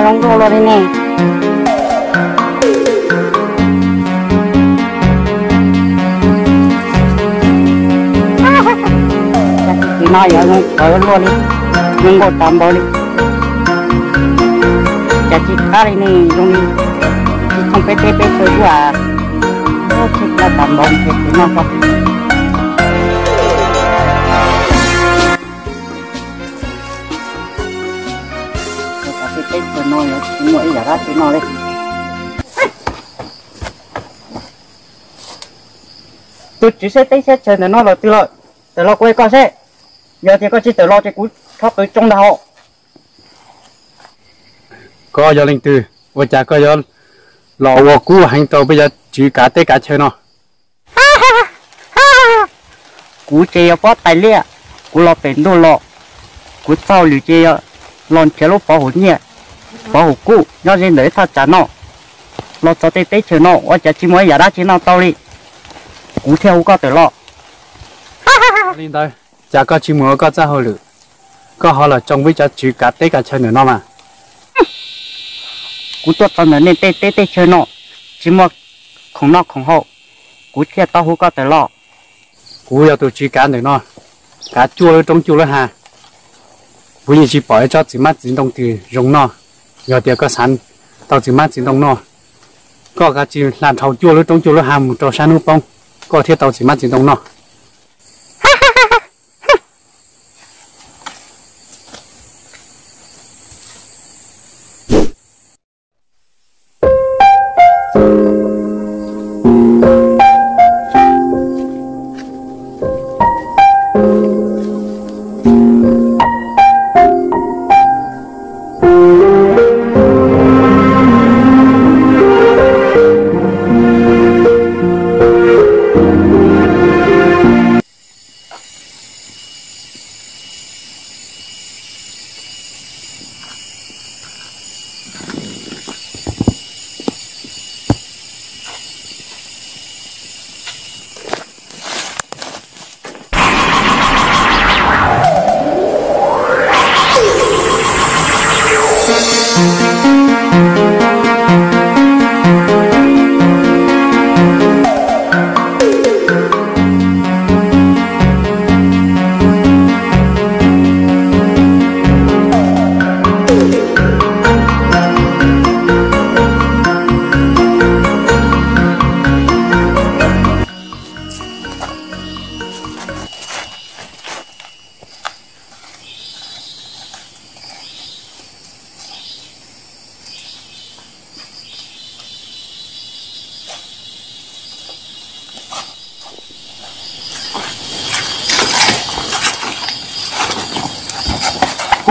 Zoo nkauj luaj li ne. Cas txiv no yuav zoo nkauj luaj li, zoo nkauj tas npaum li. Cas tsis khab li ne, zoo li tsis thooj peb teb peb chaw ua. Tsis khab tas npaum li txiv no ko. Teb teb chaw no tsis muaj ib yam dab tsi noj li. Tus tswv saib teb saib chaw ntawm no los twg lawm? Tawm los kuv hais koj seb, yog tias koj tsis tawm los ces kuv rho qws tsoo ntag hos. Koj yog leej twg? Ua cas koj yuav los ua kub heev rau peb cov tswv kav teb kav chaw no? Kuv ces yog Pob Tais Liaj, kuv los pem ntuj los, kuv txoj hauj lwm ces yog los nrhiav lub pov hum nyiaj, pov hum kub nyob ze ntawm ib thaj tsam no. Los txog tej teb chaws no ua cas tsis muaj ib yam dab tsi noj tau li, kuv thiaj hu koj tawm los. Li ntawd, cas koj tsis mus ua koj txoj hauj lwm, koj ho los tsoo peb cov tswv kav teb kav chaw ntawm no mas? Kuv tuaj txog ntawm nej tej teb tej chaw no tsis muaj khoom noj khoom haus, kuv thiaj tau hu koj tawm los. Kuv yog tus tswv kav ntawm no, kav cuaj lub roob cuaj lub hav. Kuv yeej tsis pom ib tsob txiv hmab txiv ntoo twg zoo noj. Yog tias koj xav tau txiv hmab txiv ntoo noj, koj kav tsij hla dhau cuaj lub roob cuaj lub hav mus rau sab hnub poob, koj thiaj tau txiv hmab txiv ntoo noj.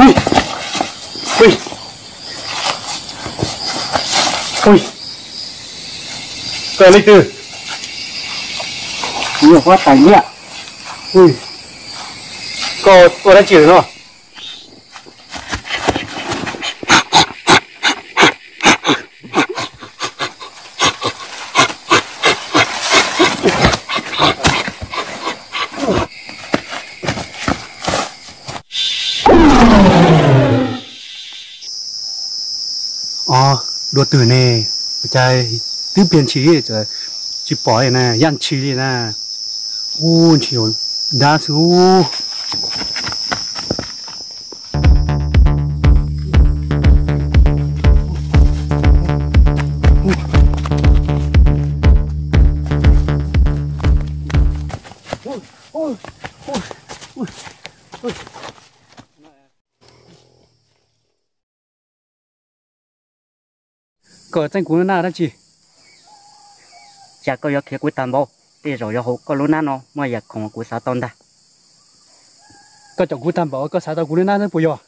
Ui, ui, ui, koj leej twg? Kuv yog Pob Tais Liaj. Ui, koj ua dab tsi lawm no? Ob, dua twg ne? Ua cas twb pliag ntshis tsis pom na, yaj ntshis li na. Ub, ntshis dab xwb ub. Koj txeeb kuv lub hnab dab tsi? Cas koj yuav khiav kuv tag npaum, tej zaum yog hauv koj lub hnab no muaj yam khoom kuv xav tau ntag. Koj caum kuv tag npaum koj xav tau kuv lub hnab xwb puas yog?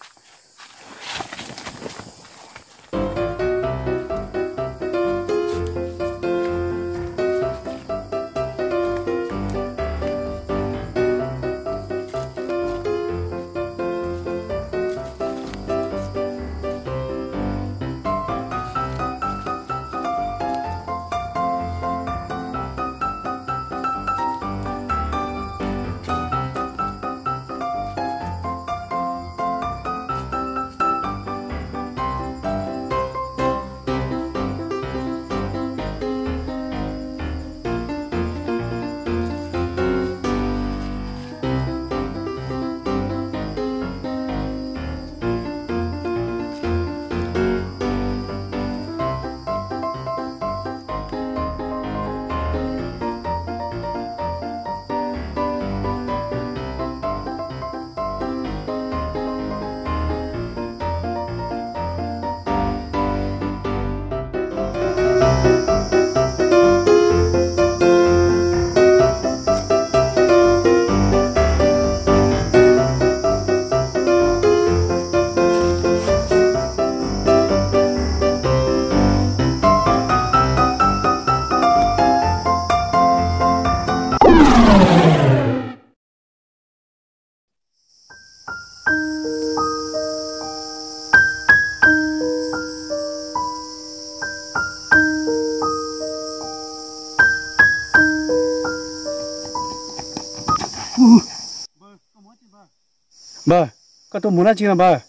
Npawg, koj tuaj mus dab tsi no npawg?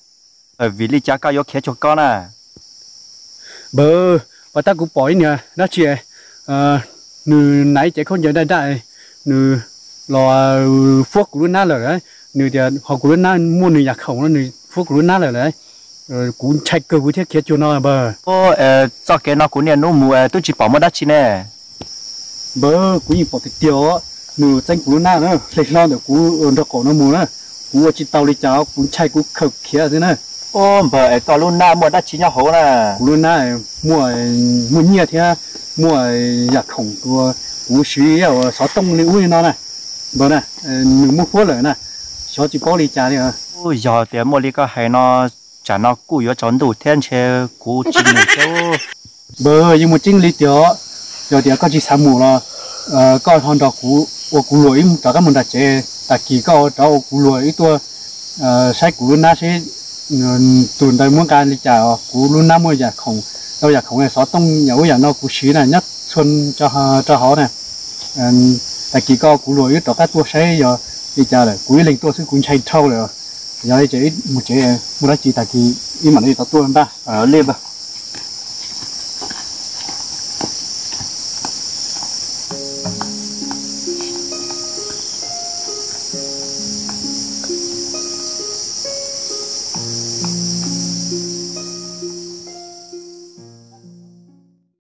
Vim li cas koj yuav khiav cuag koj na? Npawg, pas tab kuv pom ib niag dab tsi, nws hnav cev khaub ncaws daj daj, nws los fuab kuv lub hnab lawm. Nws tias ho kuv lub hnab muaj nws yam khoom no, nws fuab kuv lub hnab lawm lauj. Kuv ntshai kawg kuv thiaj khiav cuag no npawg. Txoj kev no kuv niaj hnub mus twb tsis pom muaj dab tsi ne. Npawg, kuv yeej pom tiag tiag os, nws txeeb kuv lub hnab na, hle hlo ntawm kuv nraub qaum no mus na, kuv ua tsis tau li cas, kuv ntshai kuv khaws khiav xwb na. Npawg, es koj lub hnab muaj dab tsi nyob hauv na? Kuv lub hnab muaj, muaj nyiaj thiab muaj yam khoom uas kuv siv ua xov tooj li ub li no na. Npawg na, nws muab fuab lawm na, xyov tsis paub li cas li. Yog tias muaj li koj hais no, tsam no kuj yuav tsaus ntuj thiab ntshe kuv tsis mus thiab. Npawg, yeej muaj tseeb li tiag, yog tias koj tsis xav mus los koj ho nrog kuv ua kuv luag ib rov qab mus nram tsev, tag kis koj rov ua kuv luag ib tuaj saib kuv lub hnab seb tus ntawd muab nqa li cas os. Kuv lub hnab muaj yam khoom, tau yam khoom xov tooj yam ub yam no kuv siv na nyob txhua rau hauv na. Tag kis koj kuv luag ib rov qab tuaj saib yog li cas lawm, kuv ib leeg tuaj xwb kuv ntshai dhau lawm. Yog li ces mus tsev, muaj dab tsi tag kis ib mam li rov tuaj npaj li.